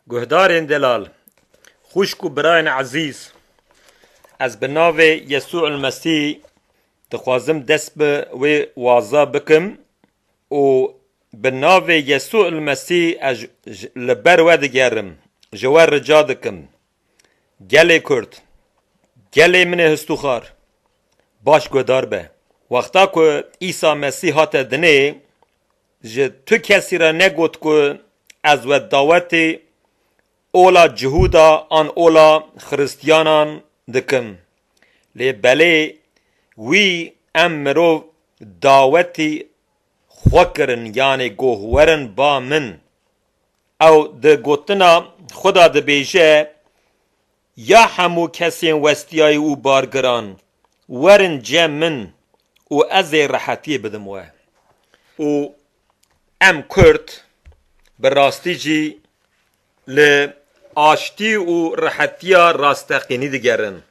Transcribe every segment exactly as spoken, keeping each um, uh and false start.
Guhdarên delal, xwişk û birayên ezîz, ez bi navê Yesû el Mesîh dixwazim dest bi wê waza bikim û bi navê Yesû el Mesîh ez ji, ji, li ber we digerim, ji we rica dikim. Gelê Kurd, gelê min ê histûxar, baş guhdar be. Wexta ku Îsa Mesîh hate dinê, ji tu kesî re negot ku ez we dawetê ola Cihûda an ola Xiristiyanan dikim. Lê belê wî em mirov dawetî xwe kirin, yanê goh werin ba min. Ew di gotina xwe de dibêje, ya hemû kesên westiyayî û bargiran, werin cem min û ez ê rehetiyê bidim we. Û em Kurd bi rastî jî li aştî û rehetiya rasteqînî digerin.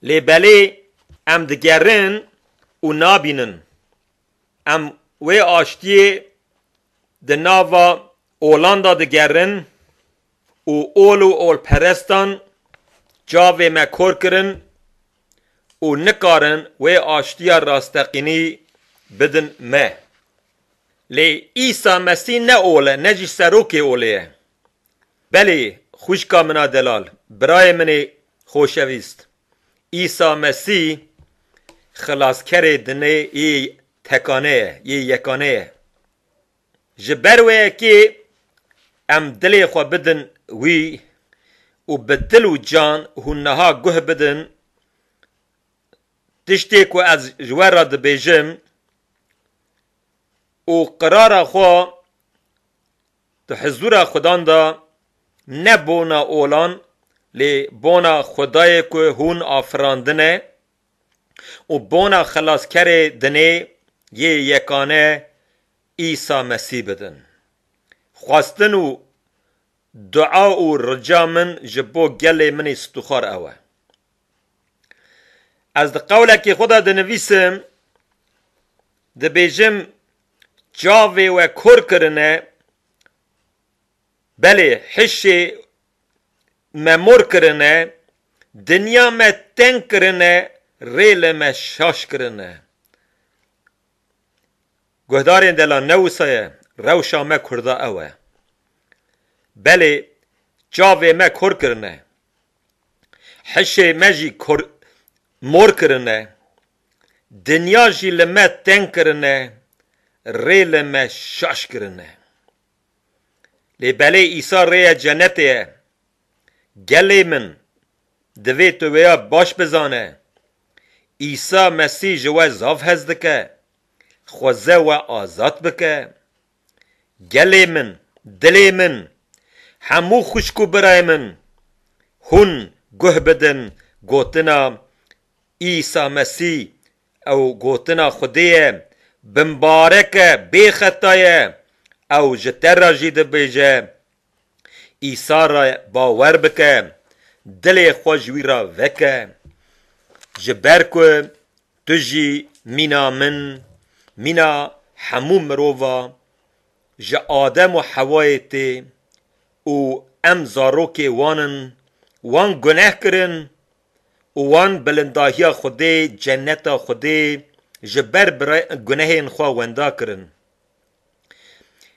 Lê belê em digerin û nabînin. Em wê aştiyê di nava olan de digerin û ol û olperestan çavê me kor kirin û nikarin wê aştiya rasteqînî bidin me. Lê Îsa Mesîh ne ol e, ne jî serokê olê ye. Belê, xwişka min a delal, birayê min ê xoşewîst, Îsa Mesîh xilaskerê dinê yê tekane ye, yê yekane ye. Ji ber wê yekê em dilê xwe bidin wî û bi dil û can hûn niha guh bidin tiştê ku ez ji we re dibêjim û qirara xwe di hizûra Xudan de ne bona olan, lê bona Xwedayê ku hûn afirandine û bona Xilaskerê dinê yê yekane Îsa Mesîh bidin. Xwestin û dua û rica min ji bo gelê min ê stûxar ew e. Ez di qewlekê xwe de dinivîsim, dibêjim, çavê we kor kirine, belê hişê me mor kirine, dinya me teng kirine, rê li me şaş kirine. Guhdarên delal, ne wisa ye, rewşa me Kurda ew e. Belê çavê me kor kirine. Hişê me jî kor, mor kirine. Dinya jî li me teng kirine. Rê li me şaş kirine. Lê belê Îsa rêya cenetê ye. Gelê min, divê tu wêya baş bizane. Îsa Mesîh ji we zaf hez dike. Xweze we azad bike. Gelê min, dilê min, hemû xwişk û birayê min, hûn guh bidin gotina Îsa Mesîh, ew gotina Xwedê ye, bimbarek e, bêxeta ye, ew ji te re jî dibêje, Îsa re bawer bike, dilê xwe ji wî re veke, ji ber ku tu jî mîna min, mîna hemû mirova, ji Adem û Hewayê tê û em zarokê wan in, wan guneh kirin û wan bilindahiya Xwedê, ceneta Xwedê ji ber bira-, gunehên xwe wenda kirin.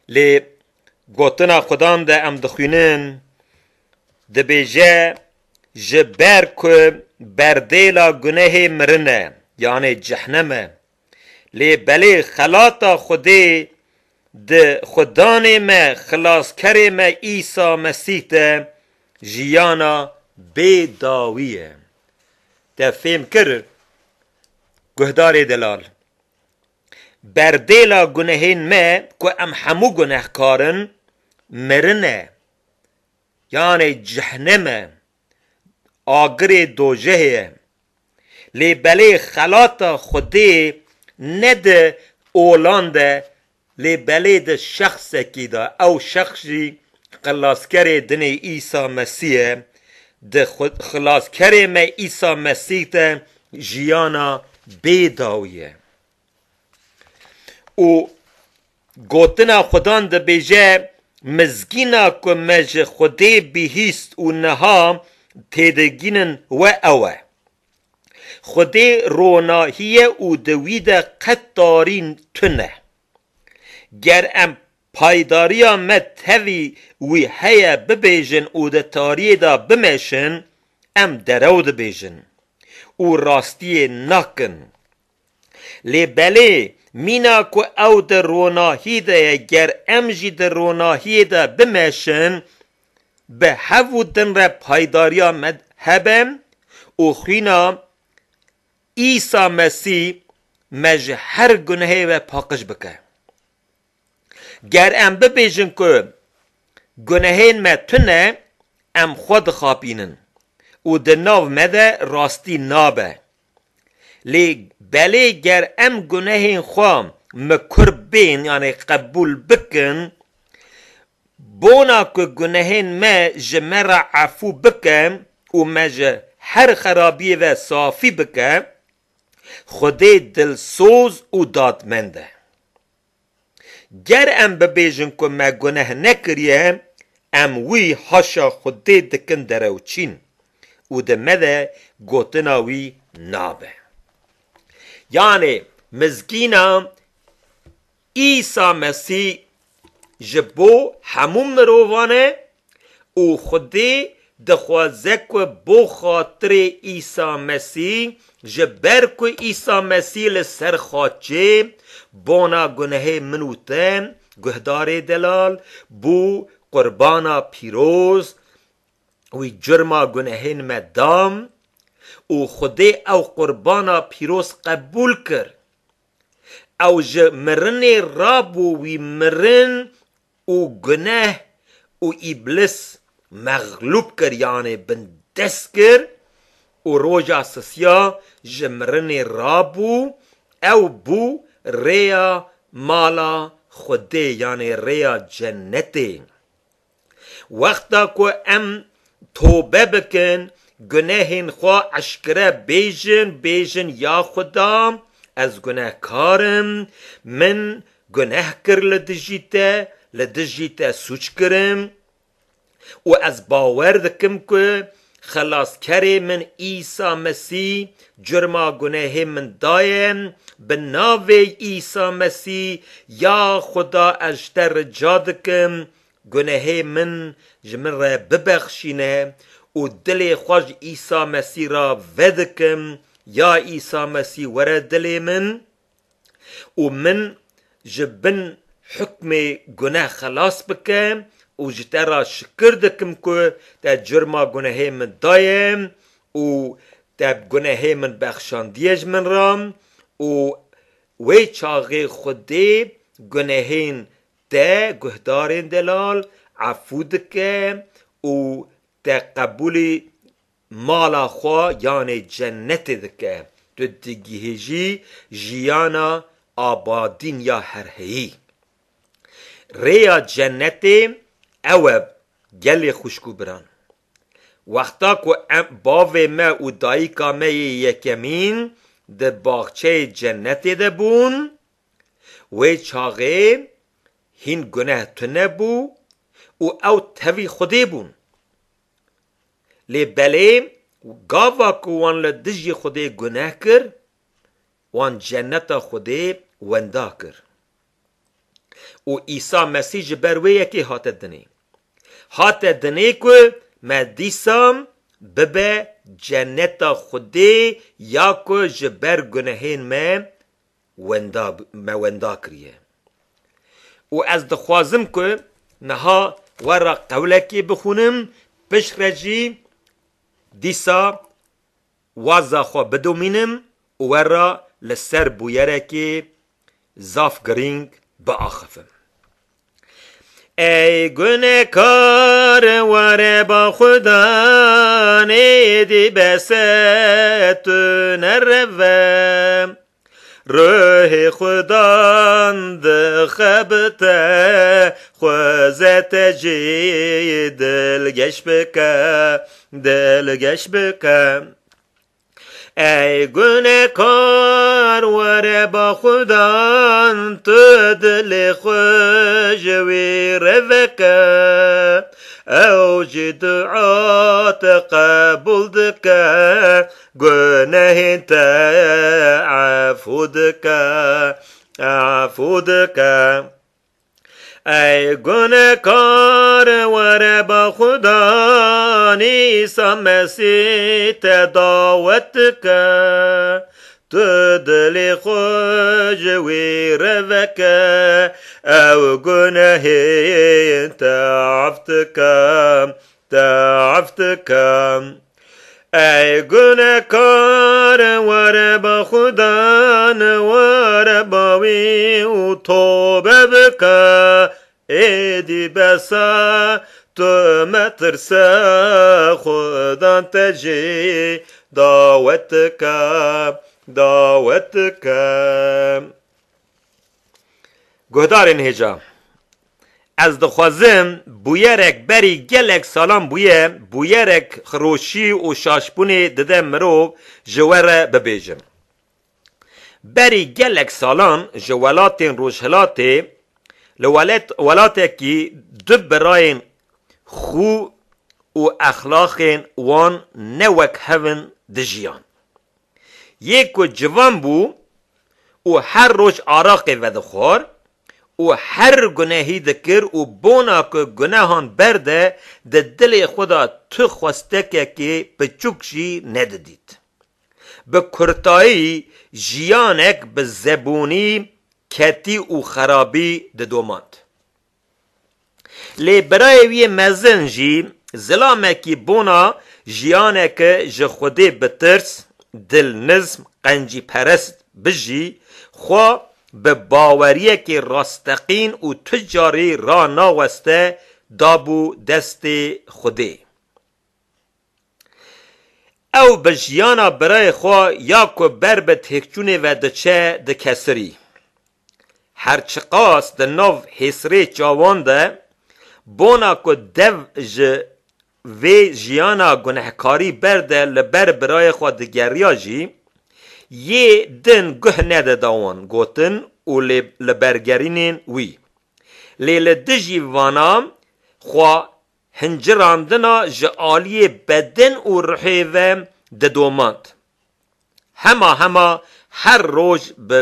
Lê gotina Xudan de em dixwînin, dibêje, ji ber ku berdêla gunehê mirin e, yanê cehnem e. Lê belê xelata Xwedê di Xudanê me, Xilaskerê me Îsa Mesîh de jiyana bê dawî ye. Te fêm kir, guhdarê delal? Berdêla gunehên me ku em hemû gunehkar in, mirin e. Yanê cehnem e, agirê dojehê ye. Lê belê xelata Xwedê ne di olan de, lê belê di şexsekî de. Ew şexs jî xilaskerê dinê Îsa Mesîh e. Di xwe-, xilaskerê me Îsa Mesîh de jiyana bê dawî ye. Û gotina Xudan dibêje, Mizgîna ku me ji Xwedê bihîst û niha têdigihînin we ew e. Xwedê ronahî ye û di wî de qet tarî tune. Ger em paydariya me tevî wî heye bibêjin û di tariyê de bimeşin, em derew dibêjin û rastiyê nakin. Lê belê, mîna ku ew di ronahî de ye, ger em jî di ronahiyê de bimeşin, bi hev û din re paydariya me hebe û xwîna Îsa Mesîh me ji her gunehê ve paqij bike. Ger em bibêjin ku gunehên me tune, em xwe dixapînin û di nav me de rastî nabe. Lê belê ger em gunehên xwe mikur bên, yanê qebûl bikin, bona ku gunehên me ji me re efû bike û me ji her xerabiyê ve safî bike, Xwedê dilsoz û dadmend e. Ger em bibêjin ku me guneh nekiriye, em wî haşa Xwedê dikin derewçîn û di me de gotina wî nabe. Yanê mizgîna Îsa Mesîh ji bo hemû mirovan e û Xwedê dixwaze ku bo xatirê Îsa Mesîh, ji ber ku Îsa Mesîh li ser xaçê bona gunehê min û te, guhdarê delal, bû qurbana pîroz, wî curma gunehên me da û Xwedê ew qurbana pîroz qebûl kir. Ew ji mirinê rabû, wî mirin û guneh û îblis mexlûb kir, yanê bindest kir û roja sisiya ji mirinê rabû, ew bû rêya mala Xwedê, yanê rêya cennetê. Wexta ku em tobe bikin, gunehên xwe eşkere bêjin, bêjin, ya Xuda, ez gunehkar im, min guneh kir li dijî te, li dijî te sûc kirim û ez bawer dikim ku Xelaskerê min Îsa Mesîh curma gunehê min daye, bi navê Îsa Mesîh, ya Xuda, ez ji te rica dikim, gunehê min ji min re bibexşîne û dilê xwe ji Îsa Mesîh re vedikim, ya Îsa Mesîh, were dilê min û min ji bin hukmê guneh xelas bike û ji te re şikir dikim ku te curma gunehê min daye û te gunehê min bexşandiye ji min re û wê çaxê Xwedê gunehên te, guhdarên delal, efû dike û te qebûlî mala xwe, yanê cennetê dike. Tu digihêjî jiyana abadîn ya herheyî. Rêya cennetê ew e, gelê xwişk û biran. Wexta ku em, bavê me û dayika me yê yekemîn di baxçeyê cennetê de bûn, wê çaxê hîn guneh tune bû û ew tevî Xwedê bûn. Lê belê gava ku wan li dijî Xwedê guneh kir, wan cenneta Xwedê wenda kir. Û Îsa Mesîh ji ber wê yekê hate dinê. Hate dinê ku me dîsa bibe cenneta Xwedê ya ku ji ber gunehên me wenda, me wenda kiriye. Û ez dixwazim ku niha we re qewlekê bixwînim, piştre jî dîsa waza xwe bidomînim û we re li ser bûyerekê zaf girîng biaxifim. Ey gunehkar, were ba Xudanê dî bes e, tu nereve. Ruhê Xudan dixebite, xweze te jî dilgeş bike, dilgeş bike. Ey gunekar, were ba Xudan, tu dilê xwe ji wî re veke, ew jî dua te qebûl dike, gunehên te efû dike, efû dike. Ey gunekar, were ba Xudan, Îsa Mesîh te dawet dike. Tu dilê xwe ji wî re veke, ew gunehên te ef dike, te ef dike. Ey gunekar, were ba Xudan, were ba wî û tobe bike. Êdî bes e, tu metirse, Xudan te jî dawet dike, dawet dike. Guhdarên hêja, ez dixwazim bûyerek berî gelek salan bûye, bûyerek xiroşî û şaşbûnê dide mirov, ji we re bibêjim. Berî gelek salan ji welatên Rojhilatê, li welet-, welatekî du birayên xû û exlaqên wan ne wek hev in dijiyan. Yê ku ciwan bû û her roj araqê vedixwar û her gunehî dikir û bona ku gunehan berde, di dilê xwe de tu xwestekekê piçûk jî nedidît. Bi kurtayî, jiyanek bi zebûnî, ketî û xerabî didomand. Lê birayê wî yê mezin jî zilamekî bona jiyaneke ji Xwedê bitirs, dilnizm, qencîperest bijî, xwe bi baweriyekê rasteqîn û tu carî ranaweste, dabû destê Xwedê. Ew bi jiyana birayê xwe ya ku ber bi têkçûnê ve diçe, dikesirî. Her çiqas di nav hêsirê çawan de, bona ku dev ji vê jiyana gunehkarî berde li ber birayê xwe digeriya jî, yê din guh nedida wan gotin û lê li bergerînên wî. Lê li dijî vana xwe hincirandina ji aliyê beden û ruhê ve didomand. Hema hema her roj bi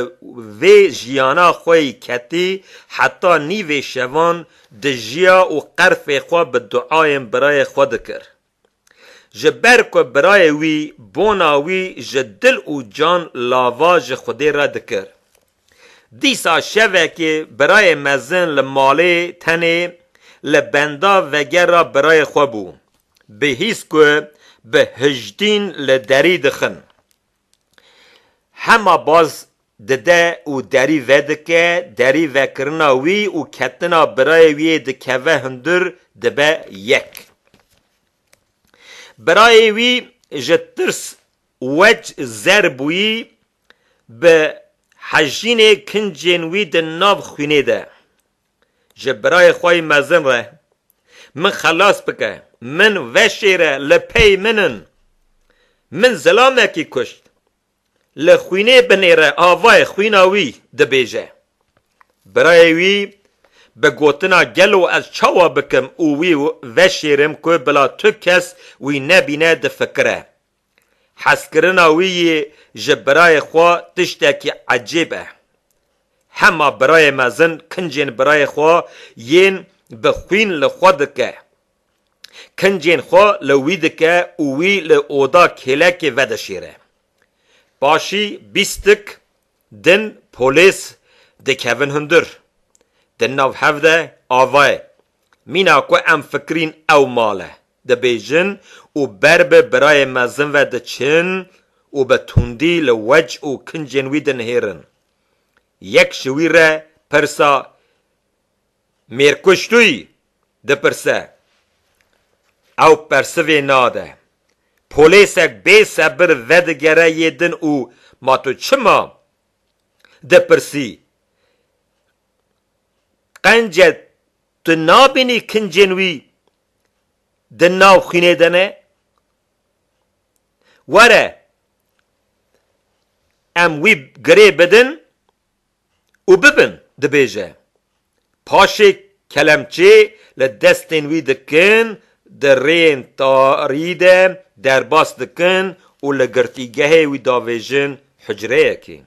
vê jiyana xwe yî ketî, heta nîvê şevan dijiya û qerfê xwe bi duayên birayê xwe dikir. Ji ber ku birayê wî bona wî ji dil û can lava ji Xwedê re dikir. Dîsa şevekê birayê mezin li malê tenê li benda vegera birayê xwe bû. Bi hîs ku bi hijdîn li derî dixin. Hema baz dide û derî vedike, derî vekirina wî û ketina birayê wî yê dikeve hundir dibe yek. Birayê wî ji tirs wec zer bûyî, bi hejînê kincên wî di nav xwînê de. Ji birayê xwe yî mezin re, "Min xelas bike, min veşêre, li pey min in. Min zilamekî kuşt. Li xwînê binêre, avayê xwîna wî," dibêje. Birayê wî bi gotina "Gelo ez çawa bikim û wî veşêrim ku bila tu kes wî nebîne?" difikire. Hezkirina wî yê ji birayê xwe tiştekî ecêb e. Hema birayê mezin kincên birayê xwe yên bi xwîn li xwe dike. Kincên xwe li wî dike û wî li oda kêlekê vedişêre. Paşî bîstik din polês dikevin hundir. Di nav hev de ava ye. Mîna ku em fikirîn ew mal e, dibêjin û ber bi birayê mezin ve diçin û bi tundî li wec û kincên wî dinihêrin. Yek ji wî re pirsa "Mêrkuş tu yî?" dipirse. Ew persivê nade. Polêsek bêsebir vedigere yê din û "Ma tu çima?" dipirsî. "Qence tu nabînî kincên wî di nav xwînê de ne? Were, Em wî girê bidin û bibin, dibêje. Paşê kelemçê li destên wî dikin, di rêyên tarî de derbas dikin û li girtîgehê wî davêjin hucreyekê.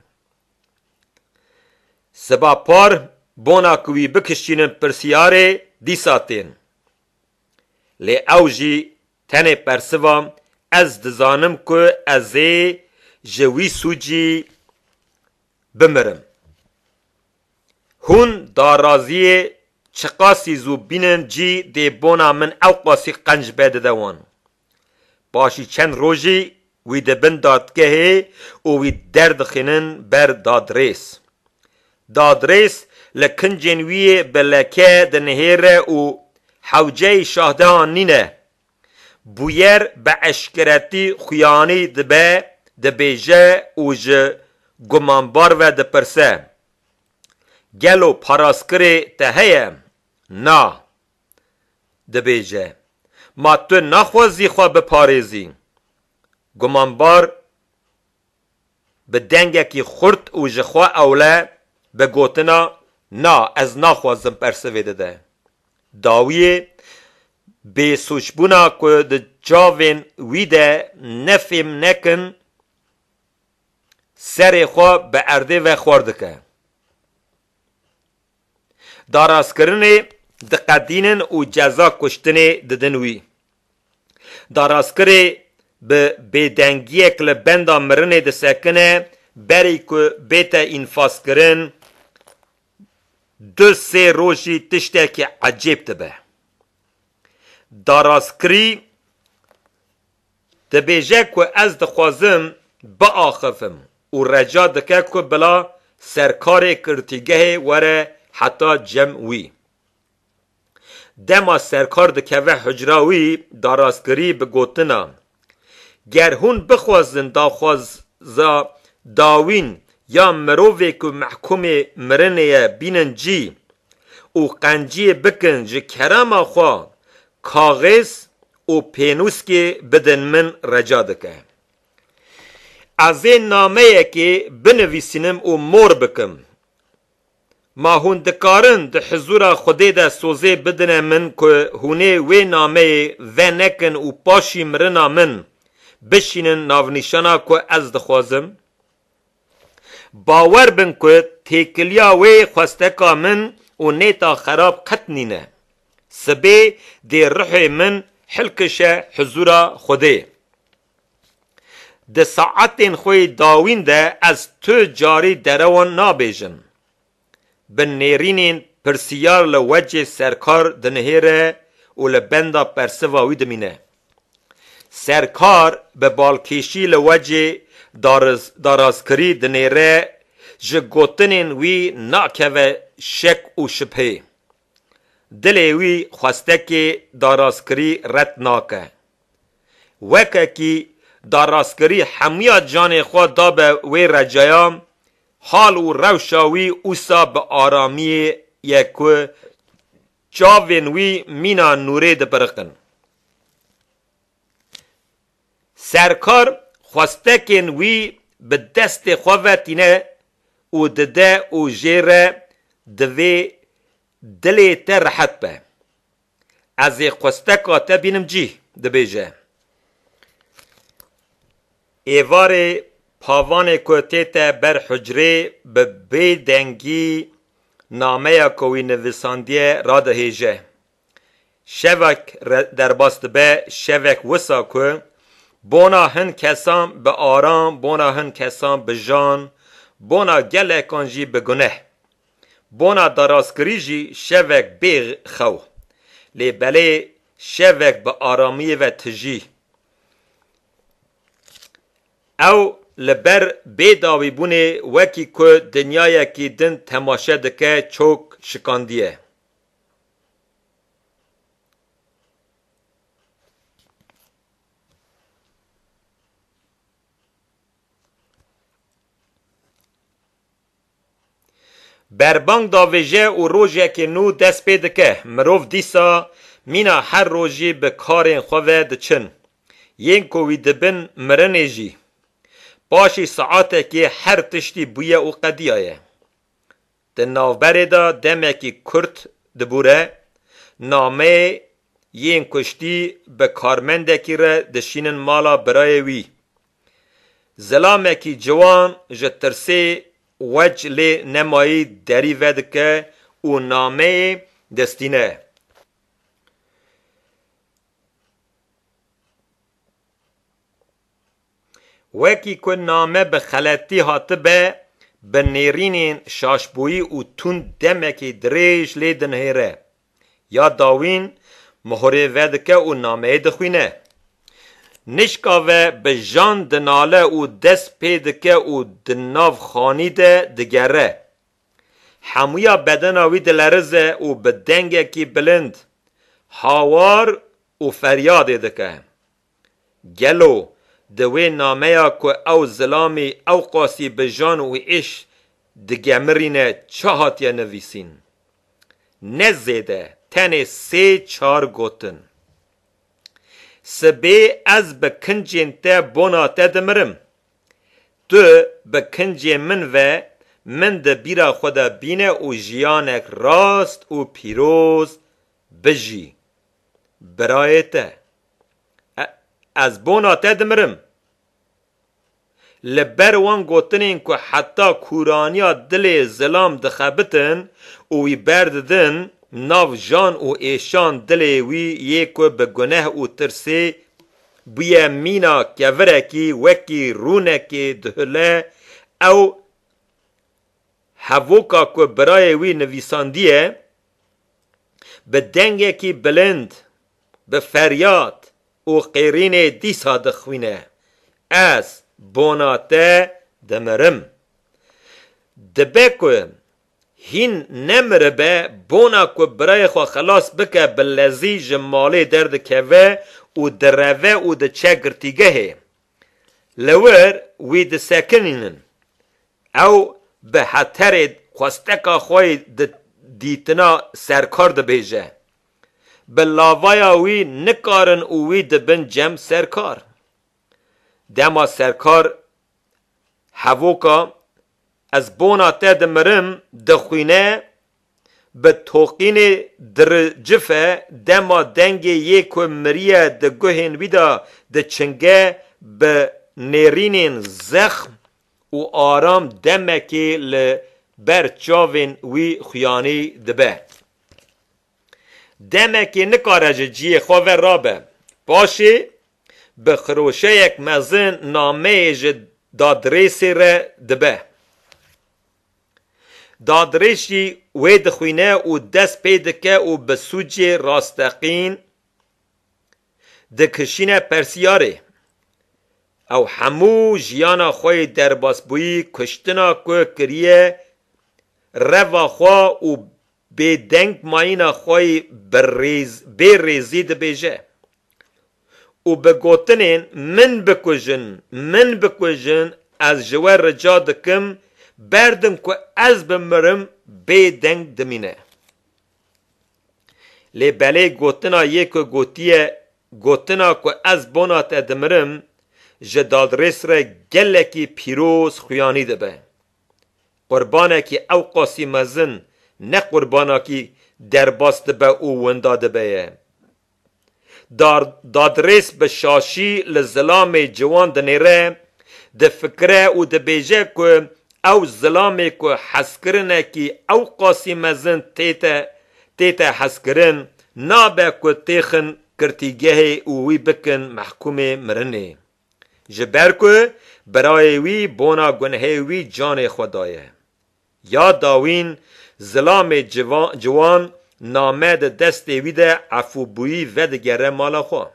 Siba par bona ku wî bikişînin pirsiyarê dîsa tên. Lê ew jî tenê persiva, ez dizanim ku ez ê ji wî sûcî bimirim. Hûn daraziyê çiqasî zû bînin cî dê bona min ew qasî qenc be dide wan. Paşî çend rojî wî dibin dadgehê û wî derdixînin ber dadrês. Dadrês li kincên wî yê bi leke dinihêre û hewceyî şahdehan nîne. Bûyer bi eşkeretî xuyanî dibe, dibêje û ji gumanbar ve dipirse, gelo parastkirê te heye? Na, dibêje, ma tu naxwazî xwe biparêzî? Gumanbar bi dengekî xurt û ji xwe ewle bi gotina, na, ez naxwazim, persivê dide. Dawiyê bêsûcbûna ku di çavên wî de nefêm nekin, serê xwe bi erdê ve xwar dike. Darazkirinê diqedînin û ceza kuştinê didin wî. Darazkirê bi bêdengiyek li benda mirinê disekine, berî ku bête înfaskirin, du sê rojî tiştekî ecêb dibe. Darazkirî dibêje ku ez dixwazim biaxifim û reca dike ku bila serkarê girtîgehê were heta cem wî. Dema serkar dikeve hucra wî, darazkirî bi gotina, ger hûn bixwazin daxwaza dawîn ya mirovê ku mehkûmê mirinê ye bînin cî û qenciyê bikin ji kerema xwe, kaxêz û pênûskê bidin min, reca dike. Ez ê nameyekê binivîsînim û mor bikim. Ma hûn dikarin di hizûra Xwedê de sozê bidine min ku hûn ê wê nameyê venekin û paşî mirina min bişînin navnîşana ku ez dixwazim? Bawer bin ku têkiliya wê xwesteka min û nêta xerab qet nîne. Sibê dê ruhê min hilkişe hizûra Xwedê. Di saetên xwe yê dawîn de ez tu carî derewan nabêjim. Bi nêrînên pirsiyar li wecê serkar dinihêre û li benda persiva wî dimîne. Serkar bi balkêşî li wecê dariz-, darazkirî dinêre, ji gotinên wî nakeve şek û şibhê. Dilê wî xwestekê darazkirî red nake. Wekekî darazkirî hemiya canê xwe dabe wê recaya, hal û rewşa wî ûsa bi aramiyê ye ku çavên wî mîna nûrê dibiriqin. Serkar xwestekên wî bi destê xwe ve tîne û dide û jê re, divê dilê te rehet be. Ez ê xwesteka te bînim cî, dibêje. Êvarê pavanê ku tête ber hucrê bi bêdengî nameya ku wî nivîsandiye radihêje. Şevek re-, derbas dibe, şevek wisa ku bona hin kesan bi aram, bona hin kesan bi jan, bona gelekan jî bi guneh. Bona darazkirî jî şevek bê xew. Lê belê şevek bi aramiyê ve tijî. Ew li ber bêdawîbûnê wekî ku dinyayekî din temaşe dike çok şikandiye. Berbang davêje û rojekê nû dest pê dike. Mirov dîsa mîna her rojî bi karên xwe ve diçin. Yên ku wî dibin mirinê jî. Paşî saetekê her tiştî bûye û qediyaye. Di navberê de demekî kurt dibûre, nameyê yên kuştî bi karmendekî re dişînin mala birayê wî. Zilamekî ciwan ji tirsê wec lê nemayî derî vedike û nameyê distîne. Wekî ku name bi xeletî hatibe, bi nêrînên şaşbûyî û tund demekî dirêj lê dinihêre. Ya dawîn mihorê vedike û nameyê dixwîne. Nişka ve bi jan dinale û dest pê dike û di nav xanî de digere. Hemûya bedena wî dilerize û bi dengekî bilind hawar û feryadê dike. Gelo di wê nameya ku ew zilamî ewqasî bi jan û êş digemirîne çi hatiye nivîsîn? Ne zêde, tenê sê çar gotin. Sibê ez bi kincên te bona te dimirim. Tu bi kincên min ve min di bîra xwe de bîne û jiyanek rast û pîroz bijî. Birayê te. E, ez bona te dimirim. Li ber wan gotinên ku heta kûraniya dilê zilam dixebitin û wî berdidin nav jan û êşan dilê wî yê ku bi guneh û tirsê bûye mîna kevirekî wekî rûnekê dihule, ew hevoka ku birayê wî nivîsandiye, bi dengekî bilind, bi feryad û qêrînê dîsa dixwîne, Ez bona te dimirim. Dibe ku hîn nemiribe, bona ku birayê xwe xelas bike, bi lezî ji malê derdikeve û direve û diçe girtîgehê. Li wir wî disekinînin. Ew bi heterê xwesteka xwe yî di dîtina serkar dibêje. Bi lavaya wî nikarin û wî dibin cem serkar. Dema serkar hevoka "Ez bona te dimirim" dixwîne, bi toqînê diricife, dema dengê yê ku miriye di guhên wî de diçinge, bi nêrînên zexm û aram demekê li ber çavên wî xuyanî dibe. Demekê nikare ji cihê xwe ve rabe. Paşê bi xiroşeyek mezin nameyê ji dadrêsê re dibe. Dadrês jî wê dixwîne û dest pê dike û bi sûcê rasteqîn dikişîne persiyarê. Ew hemû jiyana xwe yê derbasbûyî, kuştina ku kiriye, reva xwe û bêdeng mayîna xwe yî bi rêz-, bê rêzî dibêje û bi gotinên "Min bikujin, min bikujin, ez ji we rica dikim, berdin ku ez bimirim" bêdeng dimîne. Lê belê gotina yê ku gotiye, gotina ku "Ez bona te dimirim", ji dadrês re gelekî pîroz xuyanî dibe. Qurbanekî ewqasî mezin ne qurbanakî derbas dibe û winda dibe ye. Dar-, dadrês bi şaşî li zilamê ciwan dinêre, difikire û dibêje ku ew zilamê ku hezkirinekî ewqasî mezin tête, tête hezkirin, nabe ku têxin girtîgehê û wî bikin mehkûmê mirinê. Ji ber ku birayê wî bona gunehê wî canê xwe daye. Ya dawîn zilamê civa-, ciwan name di destê wî de efûbûyî vedigere mala xwe.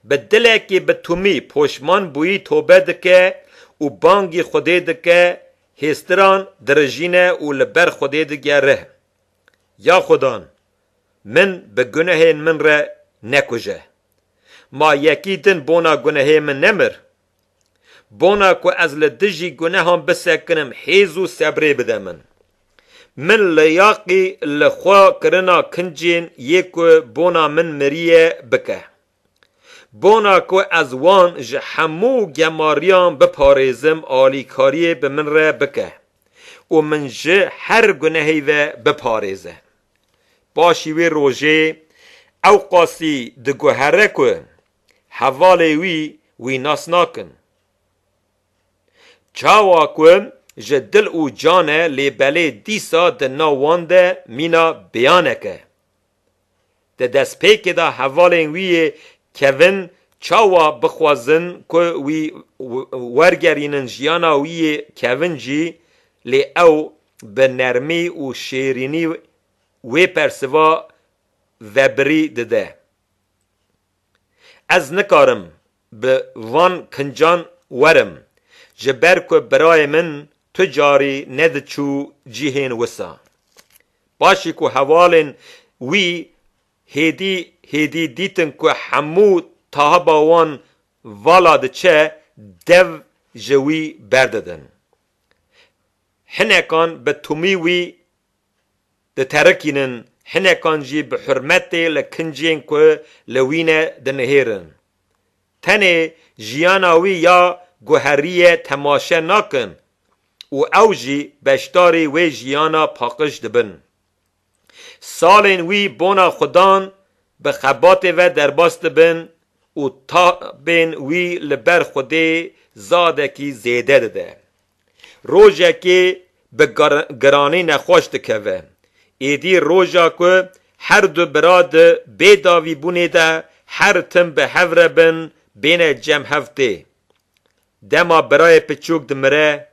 Bi dilekî bi tûmî poşman bûyî tobe dike û bangî Xwedê dike, hêstiran dirijîne û li ber Xwedê digere. Ya Xudan, min bi gunehên min re nekuje. Ma yekî din bona gunehê min nemir? Bona ku ez li dijî gunehan bisekinim, hêz û sebrê bide min. Min liyaqî li xwe kirina kincên yê ku bona min miriye bike. Bona ku ez wan ji hemû gemariyan biparêzim, alîkariyê bi min re bike û min ji her gunehê ve biparêze. Paşî wê rojê ew qasî diguhere ku hevalê wî wî nas nakin. Çawa ku ji dil û can e, lê belê dîsa di nav wan de mîna bêyanek e. Di destpêkê de hevalên wî yê kevin çawa bixwazin ku wî w-, wergerînin jiyana wî yê kevin jî, lê ew bi nermî û şêrînî wê persiva vebirî dide. Ez nikarim bi van kincan werim, ji ber ku birayê min tu carî nediçû cihên wisa. Paşî ku hevalên wî hêdî hêdî dîtin ku hemû tahaba wan vala diçe, dev ji wî berdidin. Hinekan bi tumî wî diterikînin, hinekan jî bi hurmetê li kincên ku li wî ne dinihêrin. Tenê jiyana wî ya guherî ye temaşe nakin û ew jî beşdarî wê jiyana paqij dibin. Salên wî bona Xudan bi xebatê ve derbas dibin û tabên wî li ber Xwedê zadekî zêde dide. Rojekê bi gar-, giranî nexweş dikeve. Êdî roja ku her du bira di bêdavîbûnê de her tim bi hev re bin, bêne cem hev tê. Dema birayê piçûk dimire,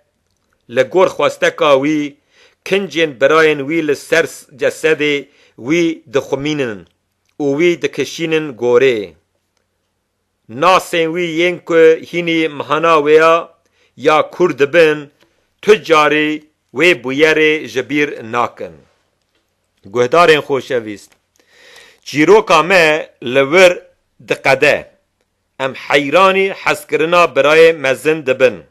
li gor xwesteka wî, kincên birayên wî li ser s-, cesedê wî dixumînin û wî dikişînin gorê. Nasên wî yên ku hînî mihana wê ya, ya kûr dibin, tu carî wê bûyerê ji bîr nakin. Guhdarên xoşewîst, çîroka me li wir diqede. Em heyranî hezkirina birayê mezin dibin.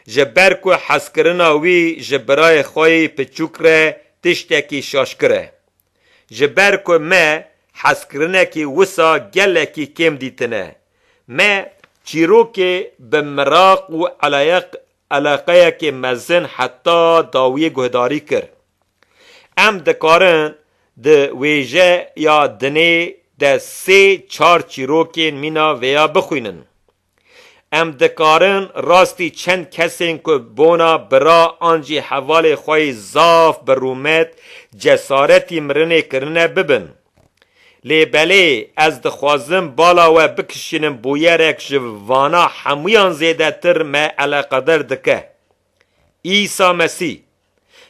Ji ber ku hezkirina wî ji birayê xwe yê piçûk re tiştekî şaşkir e. Ji ber ku me hezkirinekî wisa gelekî kêm dîtine, me çîrokê bi miraq û eleyeq-, eleqeyekê mezin heta dawiyê guhdarî kir. Em dikarin di wêjeya dinê de sê çar çîrokên mîna vêya bixwînin. Em dikarin rastî çend kesên ku bona bira an jî hevalê xwe yî zaf bi rûmet cesaretî mirinê kirine bibin. Lê belê ez dixwazim bala we bikişînim bûyerek ji vana hemûyan zêdetir me eleqeder dike. Îsa Mesîh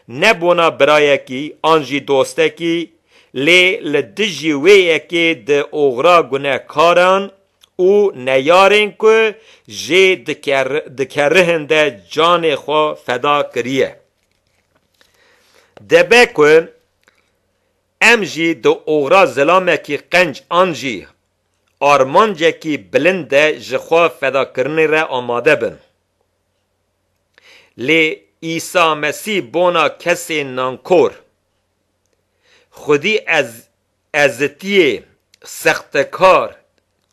ne bona birayekî an jî dostekî, lê li dijî wê yekê di oxira gunehkaran û neyarên ku jê diker-, dikerihin de canê xwe feda kiriye. Debe ku em jî di oxira zilamekî qenc an jî armancekî bilind de ji xwe fedakirinê re amade bin. Lê Îsa Mesîh bona kesên nankor, xwedî ez-, ezitiyê, sextekar,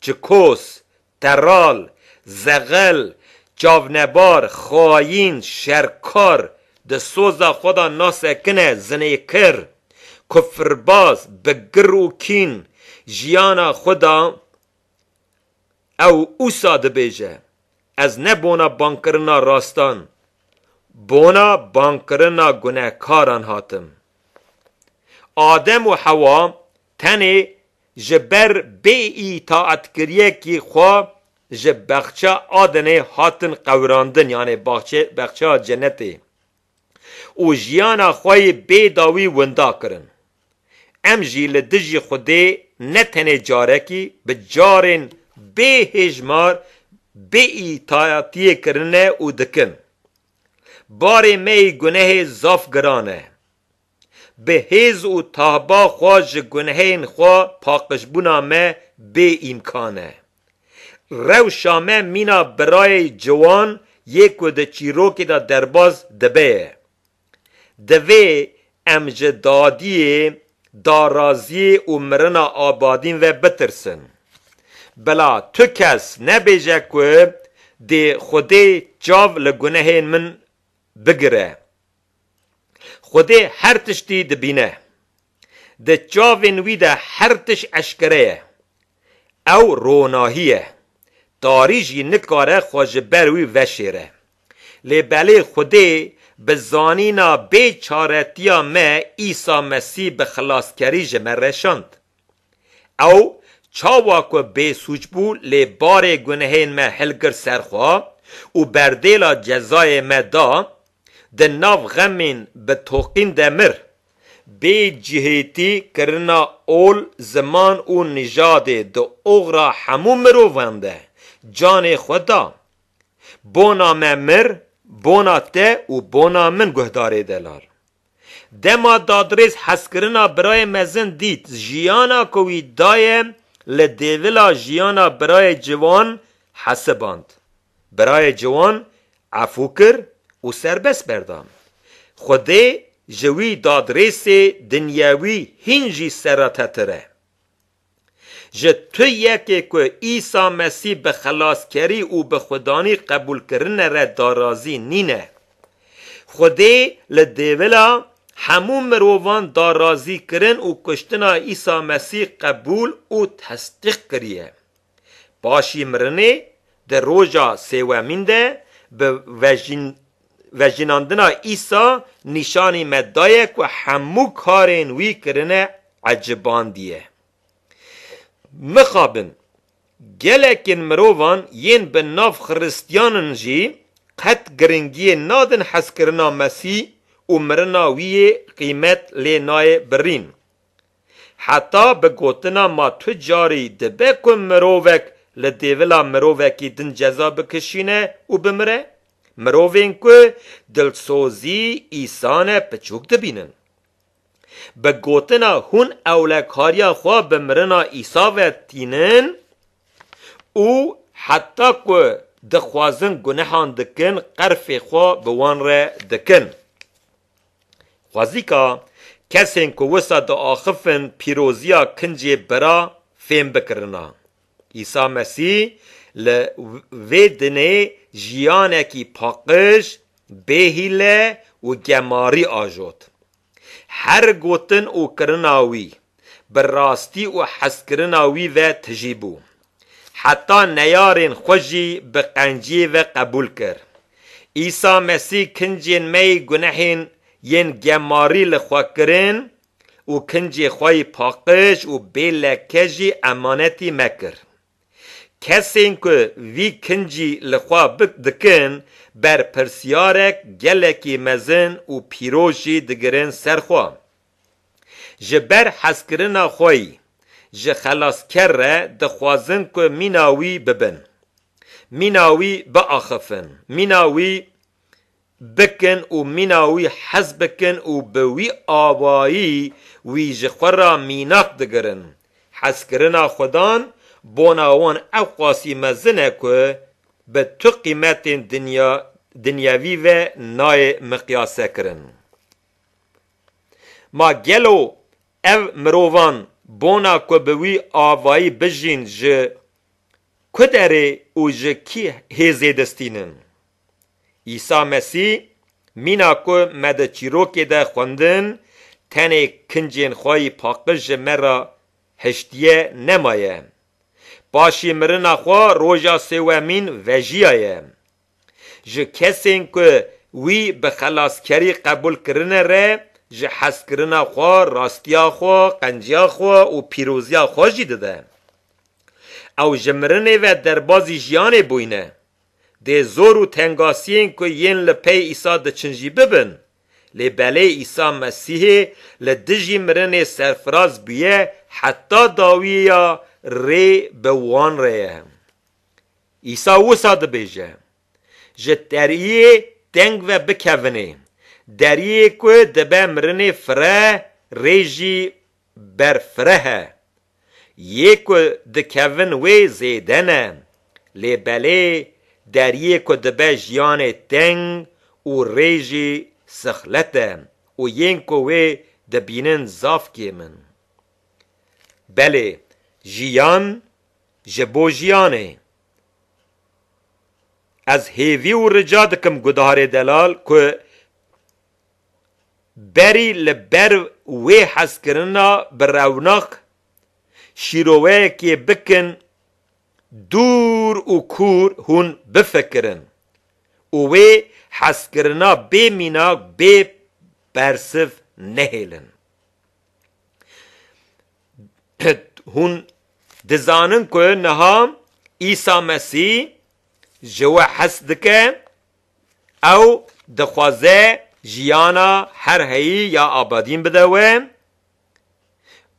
çikos, teral, zexel, çavnebar, xayîn, şerkar, di soza xwe de nasekine, zinêkir, kufirbaz, bi gir û kîn, jiyana xwe de ew wisa dibêje, Ez ne bona bankirina rastan, bona bankirina gunehkaran hatim. Adem û Hewa tenê ji ber bêîtaetkiriyekî xwe ji bexça Adenê hatin qewirandin, yanê baxçe-, bexçeya cenetê, û jiyana xwe yê bê dawî winda kirin. Em jî li dijî Xwedê ne tenê carekî, bi carên bê hêjmar bêîtaetiyê kirine û dikin. Barê me yê gunehê zaf giran e. Bi hêz û tahba xwe ji gunehên xwe paqijbûna me bê îmkan e. Rewşa me mîna birayê ciwan yê ku di çîrokê de derbas dibe ye. Divê em ji dadiyê, daraziyê û mirina abadîn ve bitirsin. Bila tu kes nebêje ku dê Xwedê çav li gunehên min bigire. Xwedê her tiştî dibîne. Di çavên wî de her tişt eşkere ye. Ew ronahî ye. Tarî jî nikare xwe ji ber wî veşêre. Lê belê Xwedê bi zanîna bêçaretiya me Îsa Mesîh bi xilaskerî ji me re şand. Ew çawa ku bêsûc bû, lê barê gunehên me hilgirt ser xwe û berdêla cezayê me da, di nav xemên bi toqîn de mir. Bê cihêtî kirina ol, ziman û nijadê di oxra hemû mirovan de canê xwe da. Bona me mir, bona te û bona min, guhdarê delal. Dema dadrêz hezkirina birayê mezin dît, jiyana ku wî daye li dêvila jiyana birayê ciwan hesiband. Birayê ciwan efû kir û serbest berda. Xwedê ji wî dadrêsê dinyewî hîn jî serratetir e. Ji tu yekê ku Îsa Mesîh bi xilaskerî û bi Xudanî qebûlkirine re darazî nîne. Xwedê li dêvila hemû mirovan darazî kirin û kuştina Îsa Mesîh qebûl û tesdîq kiriye. Paşî mirinê di roja sêwemîn de bi vejîn-, vejînandina Îsa nîşanî me daye ku hemû karên wî kirine ecibandiye. Mixabin, gelekên mirovan yên bi nav Xiristiyanin jî qet giringiyê nadin hezkirina Mesîh û mirina wî yê qîmet lê nayê birîn. Heta bi gotina ma tu carî dibe ku mirovek li dêvila mirovekî din ceza bikişîne û bimire, mirovên ku dilsozî Îsa ne piçûk dibînin. Bi gotina hûn ewlekariya xwe bi mirina Îsa ve tînin û heta ku dixwazin gunehan dikin, qerfê xwe bi wan re dikin. Xwezîka kesên ku wisa diaxifin pîroziya kincê bira fêm bikirina. Îsa Mesîh li vê dinê jiyanekî paqij, bêhîle û gemarî ajot. Her gotin û kirina wî bi rastî û hezkirina wî ve tijî bû. Heta neyarên xwe jî bi qenciyê ve qebûl kir. Îsa Mesîh kincên me yê gunehên yên gemarî li xwe kirin û kincê xwe yî paqij û bê leke jî emanetî me kir. Kesên ku vî kincî li xwe bi-, dikin, berpirsiyarek gelekî mezin û pîroz jî digirin ser xwe. Ji ber hezkirina xwe yî ji xelasker re dixwazin ku mîna wî bibin. Mîna wî biaxifin. Mîna wî bikin û mîna wî hez bikin û bi wî awayî wî ji xwe re mînak digirin. Hezkirina Xudan bona wan ew qasî mezin e ku bi tu qîmetên dinya, dinyevî ve nayê miqyasekirin. Ma gelo ev mirovan bona ku bi wî avayî bijîn ji ku derê û ji kî hêzê distînin? Îsa Mesîh, mîna ku me di çîrokê de xwendin, tenê kincên xwe yî paqij ji me re hiştiye nemaye. Paşî mirina xwe roja sêwemîn vejiyaye. Ji kesên ku wî bi xelaskerî qebûl kirine re, ji hezkirina xwe, rastiya xwe, qenciya xwe û pîroziya xwe jî dide. Ew ji mirinê ve derbazî jiyanê bûyne. Dê zor û tengasiyên ku yên li pey Îsa diçin jî bibin. Lê belê Îsa Mesîhê li dijî mirinê serfiraz bûye, heta dawiya rê bi wan re ye. Îsa wisa dibêje, ji deriyê teng ve bikevinê. Deriyê ku dibe mirinê fireh, rê jî berfireh e. Yê ku dikevin wê zêde ne. Lê belê deriyê ku dibe jiyanê teng û rê jî sixlet e û yên ku wê dibînin zaf kêm in. Belê, jiyan ji bo jiyanê. Ez hêvî û rica dikim guhdarê delal ku berî li ber wê hezkirina bi rewnak şîroveyekê bikin dûr û kûr hûn bifikirin û wê hezkirina bê mînak, bê bersiv nehêlin. Hûn dizanin ku niha Îsa Mesîh ji we hez dike, ew dixwaze jiyana her heyî ya abadîn bide we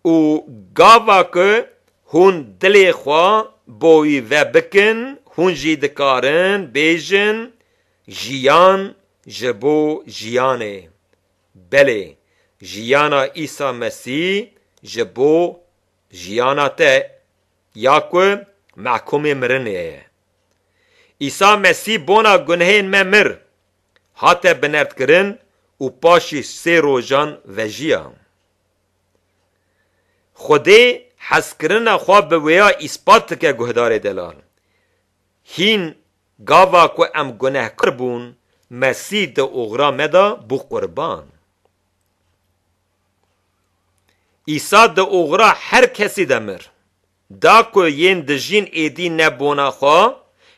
û gava ku hûn dilê xwe bo wî vebikin, hûn jî dikarin bêjin, jiyan ji bo jiyanê. Belê, jiyana Îsa Mesîh ji bo jiyana te ya ku mehkûmê mirinê ye. Îsa Mesîh bona gunehên me mir, hate binerdkirin û paşî sê rojan vejiya. Xwedê hezkirina xwe bi wêya îspat dike guhdarê delal. Hîn gava ku em gunehkar bûn, Mesîh di oxira me de bû qurban. Îsa di oxira her kesî de mir. Da ku yên dijîn êdî ne bona xwe,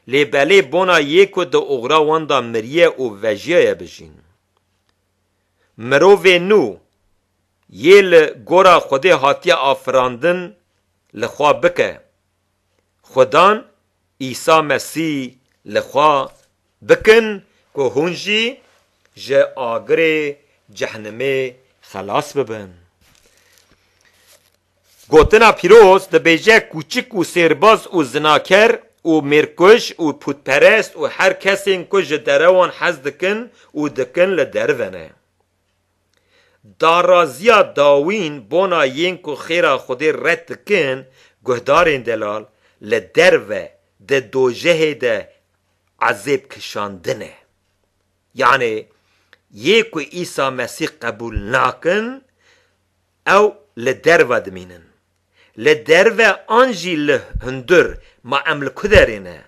lê belê bona yê ku di oxira wan de miriye û vejiyaye bijîn. Mirovê nû yê li gora Xwedê hatiye afirandin li xwe bike. Xudan Îsa Mesîh li xwe bikin ku hûn jî ji agirê cehnimê xelas bibin. Gotina pîroz dibêje, kûçik û sêrbaz û zinaker û mêrkuj û pûtperest û her kesên ku ji derewan hez dikin û dikin li derve ne. Daraziya dawîn bona yên ku xêra Xwedê red dikin, guhdarên delal, li derve di dojehê de ezêb kişandin e. Yanê yê ku Îsa Mesîh qebûl nakin, ew li derve dimînin. Li derve an jî li hundir, ma em li ku derê ne?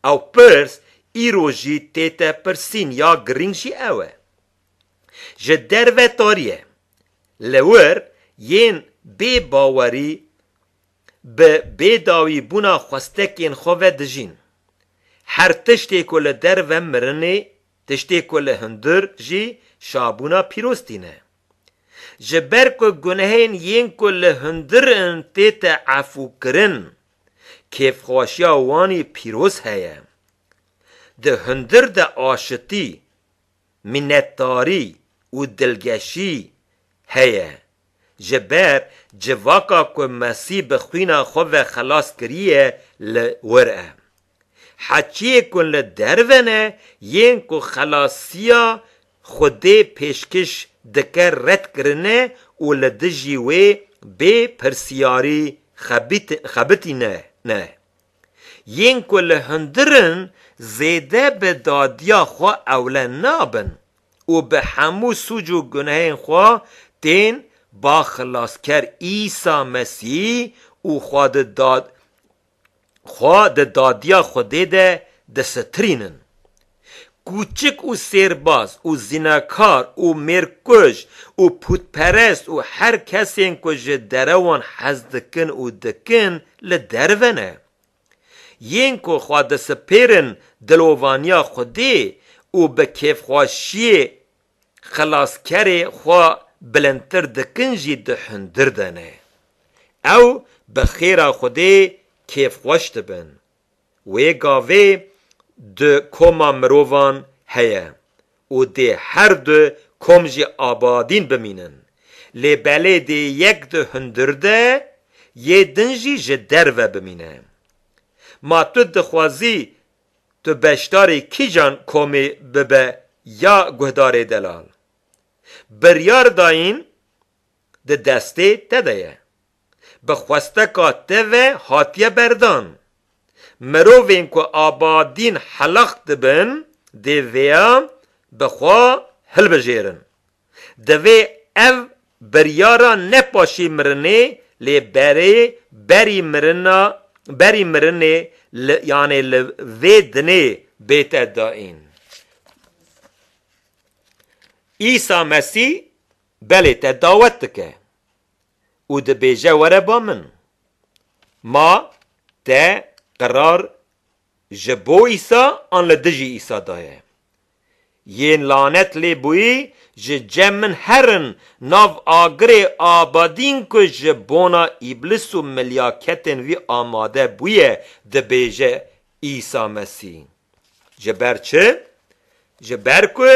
Ew pirs îro jî tête pirsîn, ya girîng jî ew e. Ji derve tarî ye. Li wir yên bê bawerî bi bêdawîbûna xwestekên xwe ve dijîn. Her tiştê ku li derve mirinê, tiştê ku li hundir jî şabûna pîroz tîne. Ji ber ku gunehên yên ku li hundir in tête efûkirin, kêfxweşiya wanî pîroz heye. Di hundir de aşitî, minetdarî û dilgeşî heye. Ji ber civaka ku Mesîh bi xwîna xwe ve xelas kiriye li wir e. Heçiyê ku li derve ne, yên ku xelasiya Xwedê pêşkêş dike red kirine û li dijî wê bê pirsiyarî xebit-, xebitîne ne. Yên ku li hundir in zêde bi dadiya xwe ewle nabin û bi hemû sûc û gunehên xwe tên ba Xilasker Îsa Mesîh û xwe di dad-, xwe di dadiya Xwedê de disitirînin. Kûçik û sêrbaz û zînekar û mêrkuj û pûtperest û her kesên ku ji derewan hez dikin û dikin li derve ne. Yên ku xwe disipêrin dilovaniya Xwedê û bi kêfxweşiyê Xilaskerê xwe bilindtir dikin jî di hundir de ne. Ew bi xêra Xwedê kêfxweş dibin. Wê gavê du koma mirovan heye û dê her du kom jî abadîn bimînin. Lê belê dê yek di hundir de, yê din jî ji derve bimîne. Ma tu dixwazî tu beşdarî kîjan komê bibe ya guhdarê delal? Biryar dayîn di destê te de ye. Bi xwesteka te ve hatiye berdan. Mirovên ku abadîn helaq dibin, dê vêya bi xwe hilbijêrin. Divê ev biryara ne paşî mirinê, lê berê berî mirina berî mirinê li, yanê li vê dinê bête dayîn. Îsa Mesîh belê te dawet dike û dibêje, were ba min. Ma te qirar ji bo Îsa an li dijî Îsa daye? Yên lanet lê bûyî ji cem min herin nav agirê abadîn ku ji bona Îblis û milyaketên wî amade bûye, dibêje Îsa Mesîh. Ji ber çi? Ji ber ku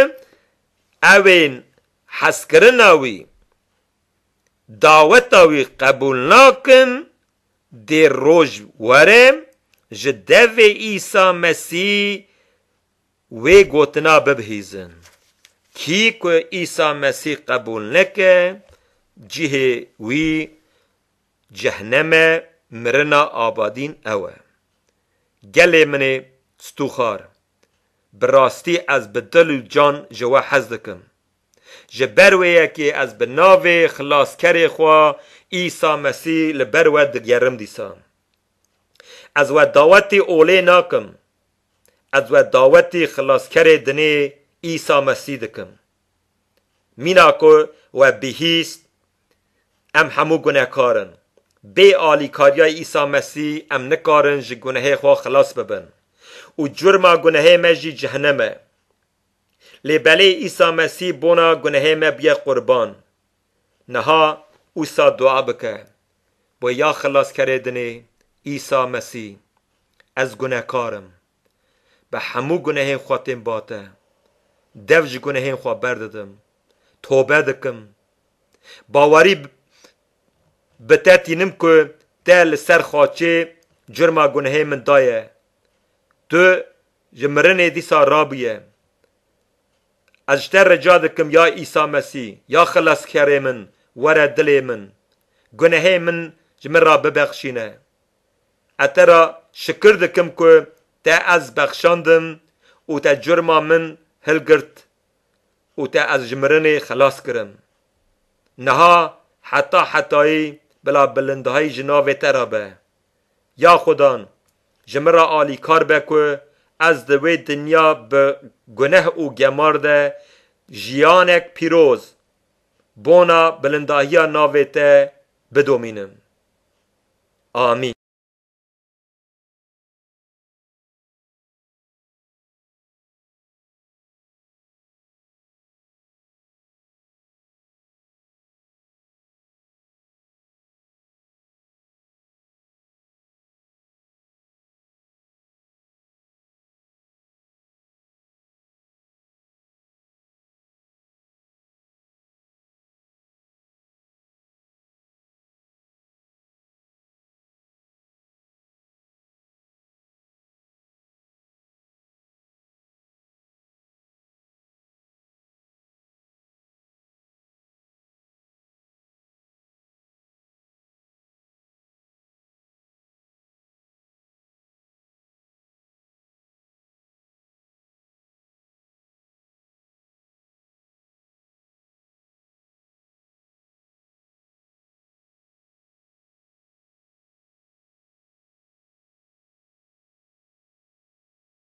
ewên hezkirina wî, daweta wî qebûl nakin, dê roj were, ji devê Îsa Mesîh wê gotina bibihîzin. Kî ku Îsa Mesîh qebûl neke, cihê wî cehneme, mirina abadîn ew e. Gelê min ê stûxar, bi rastî ez bi dil û can ji we hez dikim. Ji ber wê yekê ez bi navê Xilaskerê xwe Îsa Mesîh li ber we digerim dîsa. Ez we dawetî olê nakim. Ez we dawetî Xilaskerê dinê Îsa Mesîh dikim. Mîna ku we bihîst, em hemû gunehkar in. Bê alîkariya Îsa Mesîh em nikarin ji gunehê xwe xilas bibin. Û curma gunehê me jî cehennem e. Lê belê Îsa Mesîh bona gunehê me bûye qurban. Niha wisa dua bike. Bo ya Xilaskerê dinê, Îsa Mesîh, ez gunehkar im. Bi hemû gunehên xwe tên ba te. Dev ji gunehên xwe berdidim. Tobe dikim. Bawerî bi te tînim ku te li ser xaçê curma gunehê min daye. Tu ji mirinê dîsa rabûye. Ez ji te rica dikim, ya Îsa Mesîh, ya Xilaskerê min, were dilê min. Gunehê min ji min re bibexşîne. Ez te re şikir dikim ku te ez bexşandim û te curma min hilgirt û te ez ji mirinê xilas kirim. Niha heta hetayî bila bilindahî ji navê te re be. Ya Xudan, ji min re alîkar be ku ez di wê dinya bi guneh û gemar de jiyanek pîroz bona bilindahiya navê te bidomînim. Amîn.